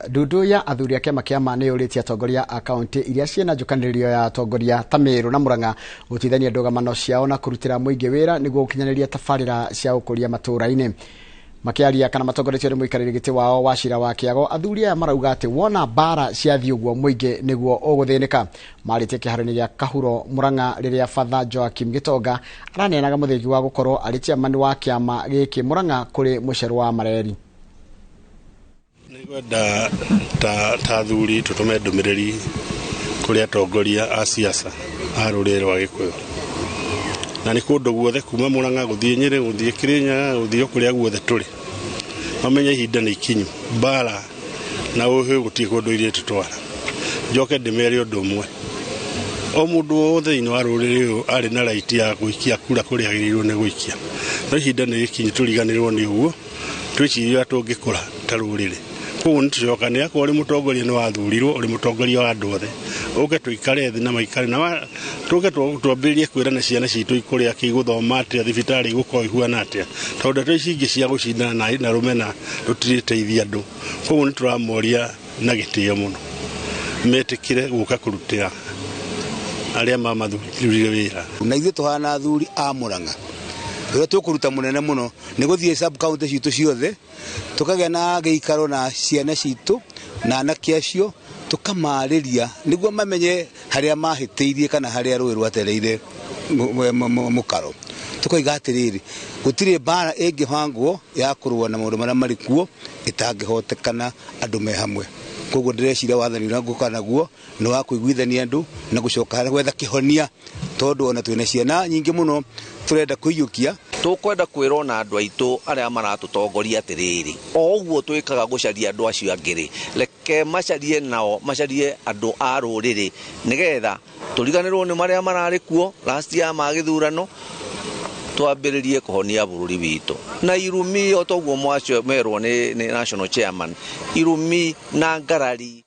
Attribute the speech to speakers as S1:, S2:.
S1: Ndundu ya athuri a kĩama kĩa ma nĩ yũrĩtie atongoria a kaunti iria ciĩna njũkanĩrĩrio ya atongoria ta Meru na Murang'a gũtuithania ndũgamano ciao na kũrutĩra mũingĩ wĩra nĩguo gũkinyanĩria tabarĩra cia ũkũria matũũra-inĩ. Makĩaria kana matongoretio nĩ mũikarĩri gĩtĩ wao wa cira wa kĩago, athuri aya marauga atĩ wona mbara ciathiĩ ũguo mũingĩ nĩguo ũgũthĩnĩka. Marĩtie kĩharo-inĩ gĩa Kahuro Murang'a rĩrĩa Father Joachim Gĩtonga araneanaga mũthĩgi wa gũkorwo arĩ chairman wa kĩama gĩkĩ Murang'a kũrĩ mũcerũ wa Mareri.
S2: Nĩngwenda ta athuri tũtũme ndũmĩrĩri kũrĩ atongoria a siasa a rũrĩrĩ rwa Gĩkũyũ, na nĩ kũndũ guothe kuma Murang'a gũthiĩ Nyĩrĩ, gũthiĩ Kĩrĩnyaga, gũthiĩ o kũrĩa guothe tũrĩ, mamenye ihinda nĩ ikinyu. Mbara na ũhĩ gũtirĩ kũndũ irĩtũtwara. Njoke ndĩmere ũndũ ũmwe, o mũndũ wothe thĩinĩ wa rũrĩrĩ rũrũ arĩ na right ya gũikia kura kũrĩa agĩrĩirwo nĩ gũikia, no ihinda nĩ rĩkinyu tũriganĩrwo nĩ ũguo, twĩcirie ũrĩa tũngĩkũra ta rũrĩrĩ. Koguo nĩ tũcokane, akorwo ũrĩ mũtongoria nĩ wathurirwo ũrĩ mũtongoria wa andũ othe, ũke tũikare thĩ na maikare na tũke twambĩrĩrie kwĩrana ciana citũ ikũrĩa kĩ, igũthoma atĩa, thibitarĩ igũkorwo ihuana atĩa, tondũ ndeto ici ingĩ cia gũcindana na rũmena rũtirĩteithia andũ. Koguo nĩ tũramoria na gĩtĩo mũno metĩkĩre gũka kũrutĩra arĩa mamathurire wĩra.
S3: Na ithuĩ tũhana athuri a Murang'a, ũrĩa tũkũruta mũnene mũno nĩ gũthiĩ sub county citũ ciothe, tũkagĩa na gĩikaro na ciana citũ na anake acio, tũkamarĩria nĩguo mamenye harĩa mahĩtĩirie kana harĩa rũĩ rwatereire mũkaro. Tũkoiga atĩrĩrĩ, gũtirĩ mbara ĩngĩbangwo ya kũrũa na maũndũ marĩa marĩ kuo ĩtangĩhotekana andũ me hamwe. Koguo ndĩreciria wathani ũrĩa ngũka naguo nĩ wa kũiguithania andũ na gũcoka harĩa gwetha kĩhonia, tondũ ona twĩna ciana nyingĩ mũno tũrenda kũiyũkia.
S4: Tũkwenda kwĩrwo na andũ aitũ arĩa maratũtongoria atĩrĩrĩ, o ũguo twĩkaga gũcaria andũ acio angĩ rĩ, reke macarie nao, macarie andũ a rũrĩrĩ nĩgetha tũriganĩrwo nĩ marĩa mararĩ kuo last year ma gĩthurano, twambĩrĩrie kũhonia bũrũri witũ. Na irumi o toguo mwacio merwo nĩ national chairman, irumi na ngarari.